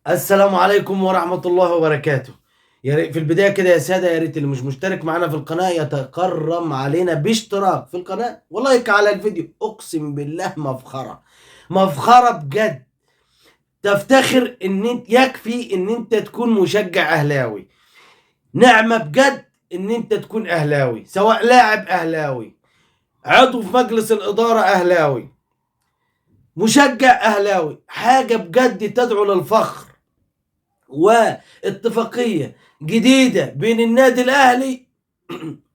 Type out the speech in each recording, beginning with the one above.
السلام عليكم ورحمة الله وبركاته. يا ريت في البداية كده يا سادة، يا ريت اللي مش مشترك معانا في القناة يتكرم علينا باشتراك في القناة ولايك على الفيديو. اقسم بالله مفخرة، مفخرة بجد. تفتخر ان انت، يكفي ان انت تكون مشجع اهلاوي. نعمة بجد ان انت تكون اهلاوي، سواء لاعب اهلاوي، عضو في مجلس الادارة اهلاوي، مشجع اهلاوي، حاجة بجد تدعو للفخر. واتفاقية جديدة بين النادي الاهلي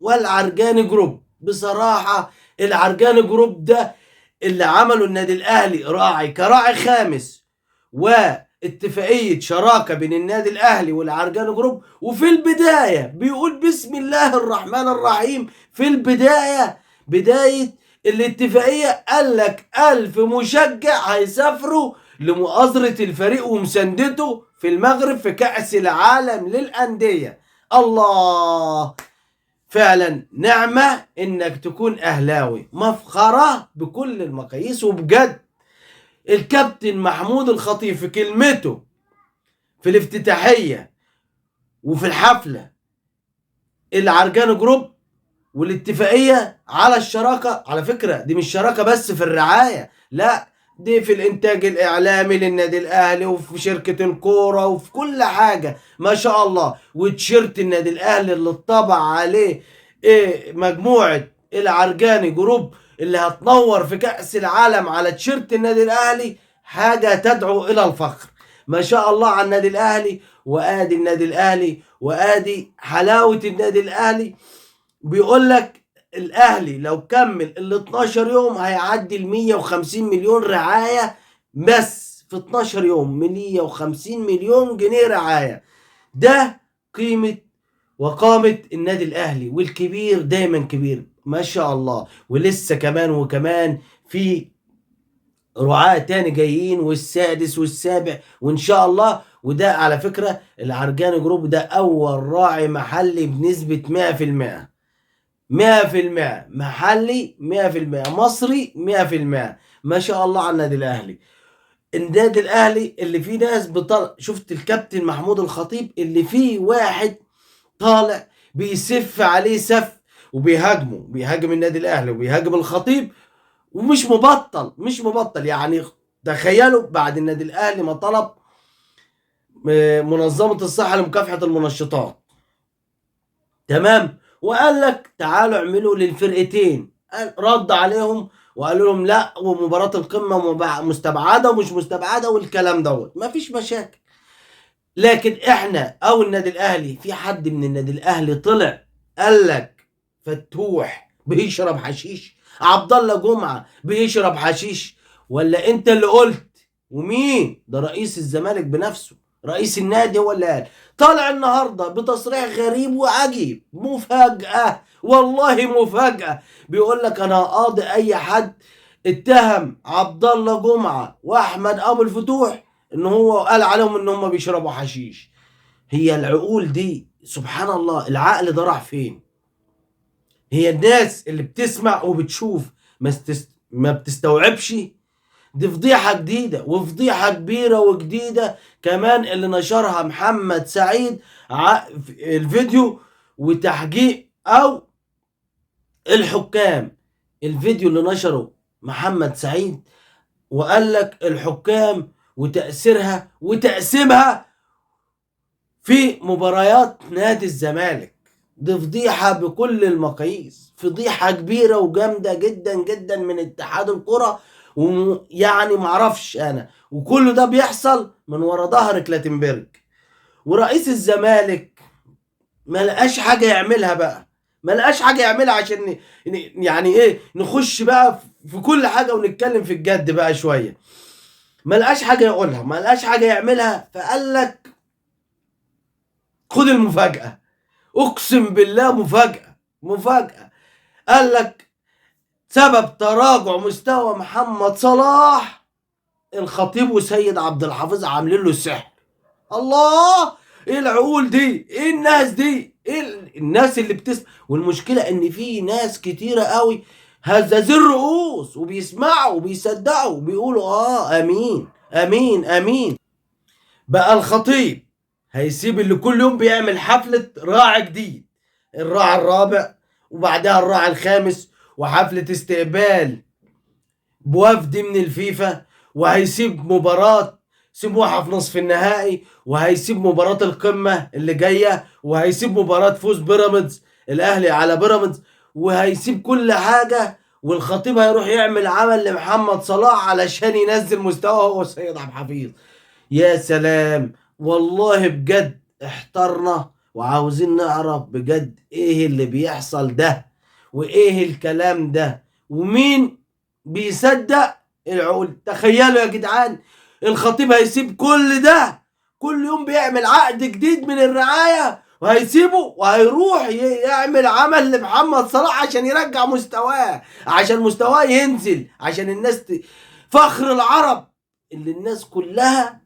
والعرجاني جروب. بصراحة العرجاني جروب ده اللي عمله النادي الاهلي راعي كراعي خامس، واتفاقية شراكة بين النادي الاهلي والعرجاني جروب. وفي البداية بيقول بسم الله الرحمن الرحيم، في البداية بداية الاتفاقية قال لك 1000 مشجع هيسافروا لمؤازرة الفريق ومساندته في المغرب في كأس العالم للأندية. الله، فعلا نعمة انك تكون اهلاوي، مفخرة بكل المقاييس. وبجد الكابتن محمود الخطيب في كلمته في الافتتاحية وفي الحفلة العرجاني جروب والاتفاقية على الشراكة، على فكرة دي مش شراكة بس في الرعاية، لا دي في الانتاج الاعلامي للنادي الاهلي وفي شركة الكورة وفي كل حاجة ما شاء الله. وتيشيرت النادي الاهلي اللي اتطبع عليه ايه مجموعة العرجاني جروب اللي هتنور في كأس العالم على تيشيرت النادي الاهلي، حاجة تدعو الى الفخر. ما شاء الله على النادي الاهلي، وادي النادي الاهلي وادي حلاوة النادي الاهلي. بيقول لك الاهلي لو كمل ال 12 يوم هيعدي ال 150 مليون رعاية بس في 12 يوم، 150 مليون جنيه رعاية. ده قيمة وقامة النادي الاهلي، والكبير دايما كبير ما شاء الله. ولسه كمان وكمان في رعاة تاني جايين، والسادس والسابع وان شاء الله. وده على فكرة العرجاني جروب ده اول راعي محلي بنسبة مية في المية، مية في المية محلي، مية في المية مصري، مية في المية. ما شاء الله على النادي الاهلي. النادي الاهلي اللي فيه ناس بطلع، شفت الكابتن محمود الخطيب اللي فيه واحد طالع بيسف عليه سف وبيهاجمه، بيهاجم النادي الاهلي وبيهاجم الخطيب، ومش مبطل، مش مبطل. تخيلوا بعد النادي الاهلي ما طلب منظمة الصحة لمكافحة المنشطات، تمام، وقال لك تعالوا اعملوا للفرقتين، رد عليهم وقالوا لهم لا، ومباراة القمة مستبعدة ومش مستبعدة والكلام دوت، ما فيش مشاكل. لكن احنا او النادي الاهلي، في حد من النادي الاهلي طلع قال لك فتوح بيشرب حشيش، عبد الله جمعة بيشرب حشيش، ولا انت اللي قلت؟ ومين ده؟ رئيس الزمالك بنفسه، رئيس النادي هو اللي قال. طالع النهارده بتصريح غريب وعجيب، مفاجأة والله مفاجأة، بيقول لك انا هقاضي اي حد اتهم عبد الله جمعة واحمد ابو الفتوح ان هو قال عليهم ان هم بيشربوا حشيش. هي العقول دي سبحان الله، العقل ده راح فين؟ هي الناس اللي بتسمع وبتشوف ما بتستوعبش. دي فضيحة جديدة وفضيحة كبيرة وجديدة كمان اللي نشرها محمد سعيد الفيديو وتحقيق أو الحكام. الفيديو اللي نشره محمد سعيد وقال لك الحكام وتأثيرها وتقسيمها في مباريات نادي الزمالك. دي فضيحة بكل المقاييس، فضيحة كبيرة وجامدة جدا جدا من اتحاد الكرة، ويعني معرفش أنا، وكل ده بيحصل من ورا ظهر كلاتنبرج. ورئيس الزمالك ما لقاش حاجة يعملها بقى، ما لقاش حاجة يعملها عشان يعني إيه، نخش بقى في كل حاجة ونتكلم في الجد بقى شوية. ما لقاش حاجة يقولها، ما لقاش حاجة يعملها، فقال لك خد المفاجأة. أقسم بالله مفاجأة، مفاجأة. قال لك سبب تراجع مستوى محمد صلاح الخطيب وسيد عبد الحفيظ عاملين له السحر. الله، ايه العقول دي؟ ايه الناس دي؟ ايه الناس اللي بتسمع؟ والمشكلة ان في ناس كتيرة قوي هزازين رؤوس وبيسمعوا وبيصدقوا وبيقولوا امين امين امين. بقى الخطيب هيسيب اللي كل يوم بيعمل حفلة راعي جديد، الراعي الرابع وبعدها الراعي الخامس، وحفلة استقبال بوفد من الفيفا، وهيسيب مباراة سموحة في نصف النهائي، وهيسيب مباراة القمة اللي جاية، وهيسيب مباراة فوز بيراميدز الأهلي على بيراميدز، وهيسيب كل حاجة. والخطيب هيروح يعمل عمل لمحمد صلاح علشان ينزل مستواه هو السيد عبد الحفيظ. يا سلام، والله بجد احترنا وعاوزين نعرف بجد ايه اللي بيحصل ده، وايه الكلام ده، ومين بيصدق العقول. تخيلوا يا جدعان، الخطيب هيسيب كل ده، كل يوم بيعمل عقد جديد من الرعاية وهيسيبه وهيروح يعمل عمل لمحمد صلاح عشان يرجع مستواه، عشان مستواه ينزل، عشان الناس فخر العرب اللي الناس كلها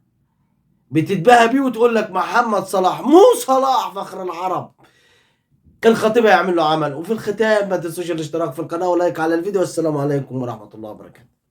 بتتباهى بيه وتقول لك محمد صلاح مو صلاح فخر العرب. الخطيب هيعمل له عمل. وفي الختام ما تنسوش الاشتراك في القناة ولايك على الفيديو. والسلام عليكم ورحمة الله وبركاته.